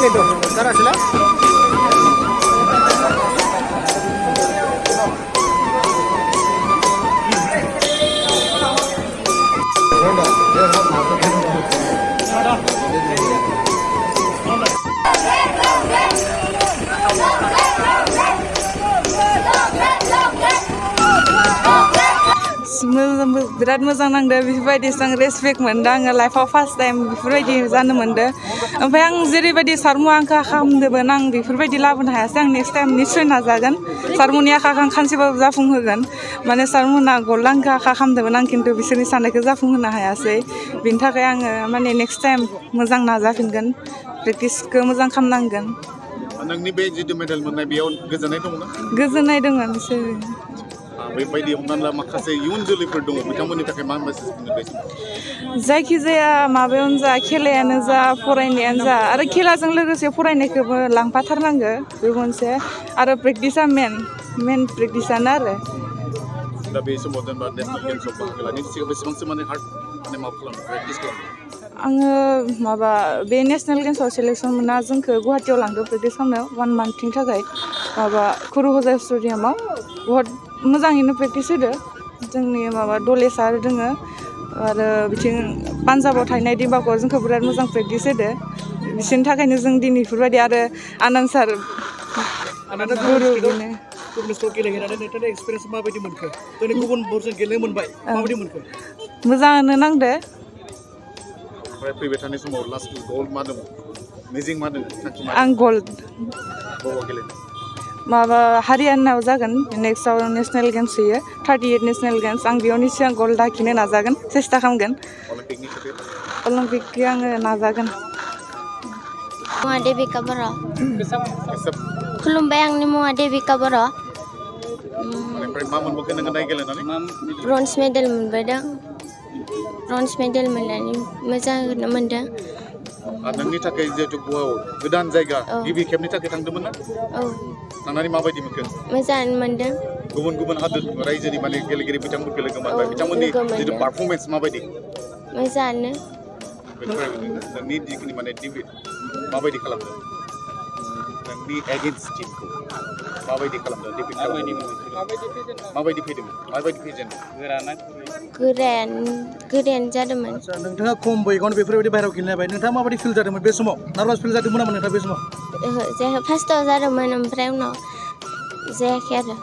Oke tuh, sekarang sila. बिराद मोजां नांदो बेफोरबायदि जों रेसपेक्ट मोनदों आङो लाइफआव फार्स्ट टाइम बेफोरबायदि जानो मोनदो ओमफ्राय आं जेरैबायदि सारमुआ आंखौ आखा खालामदोंमोन आं बेफोरबायदि लाबोनो हायासै आं नेक्स्ट टाइम निस्सय नाजागोन सारमुनि आखाखौ आं खानसेबाबो जाफुंहोगोन माने सारमुना गल्ड आंखौ आखा खालामदोंमोन आं खिन्थु बिसोरनि साननायखौ जाफुंहोनो हायासै बिनि थाखाय आङो माने नेक्स्ट टाइम मोजां नाजाफिनगोन प्रेक्टिसखौ मोजां खालामनांगोन नोंनि बे जितु मेडेल मोननाय बेयाव गोजोननाय दंना गोजोननाय दङ बिसोर बेबायदि हमनानै ला माखासे इयुन जोलैफोर दङ बिथांमोननि थाखाय मा मेसेज बुंनो बे समाव जायखिजाया माबायावनो जा खेलायानो जा फरायनायानो जा आरो खेलाजों लोगोसे फरायनायखौबो लांफाथारनांगौ बे मोनसे आरो प्रेक्टिसा मेन प्रेक्टिसानो आरो दा बे समाव जेनेबा नेसनेल गेम्सआव बाहागो लानायनि सिगां बेसेबांसो माने हार्ड माने माबा खालामो प्रेक्टिस खालामो आङो माबा बे नेसनेल गेम्सआव सेलेक्सन मोना जोंखौ गुवाहाटियाव लांदो प्रेक्टिस खालामनो 1 मान्थनि थाखाय माबा खुरुहजाय स्टेडियामाव बहुत मोजाङैनो प्रेक्टिस होदो जोंनि माबा दले सार दोङो आरो बिथिं पान्जाबाव थाहैनाय दिम्बाखौ जोंखौ बिराद मोजां प्रेक्टिस होदो बिसोरनि थाखायनो जों दिनै बेफोरबायदि आरो आनन्द सार गुरु बेनो गुबुन स्कुल गेलेहैनानै नोंथांनि एक्सपिरियेन्स माबायदि मोनखो दिनै गुबुन बर'जों गेलेनो मोनबाय माबायदि मोनखो मोजाङानो नांदो ओमफ्राय फैबाय थानाय समाव लास्ट गल्ड मा दङ मिजिं मा दङ थांखि मा आं गल्ड बबाव गेलेनो माबा हारियानायाव जागोन नेक्स्टआव नेसनेल गेम्स होयो 38 नेसनेल गेम्स आं बेयावनि सिगां गल्ड लाखिनो नाजागोन सेस्था खालामगोन अलिम्पिकनि खोथाया अलिम्पिकखौ आङो नाजागोन मुङा देबिका बर' खुलुमबाय आंनि मुङा देबिका बर' ओमफ्राय मा मोनबोखो नोङो नाय गेलेनानै ब्रन्ज मेडेल मोनबोदों ब्रन्ज मेडेल मोननानै मोजां मोनदों नोंनि थाखाय जिहेतु गवाव गोदान जायगा गिबि खेबनि थाखाय थांदोंमोन ना औ थांनानै माबायदि मोनखो मोजाङानो मोनदों गुबुन गुबुन हादोर रायजोनि माने गेलेगिरि बिथांमोनखौ लोगो मोनबाय बिथांमोननि जितु पारफरमेन्स माबायदि मोजाङानो नोंनि जिखिनि माने डिबिट माबायदि खालामदों नोंनि एगेन्स्ट टिमखौ माबायदि खालामदों डिबिट माबायदि फैदों माबायदि फेजेनदों गोरायानो जादोंमोन नोंथाङा खम बैगावनो बेफोरबायदि बाहेरायाव गेलेनो हाबाय नोंथाङा माबायदि फिल जादोंमोन बे समाव नार्भास फिल जादोंमोन नामा नोंथाङा बे समाव फार्स्टआव जादोंमोन ओमफ्राय उनाव जायाखै आरो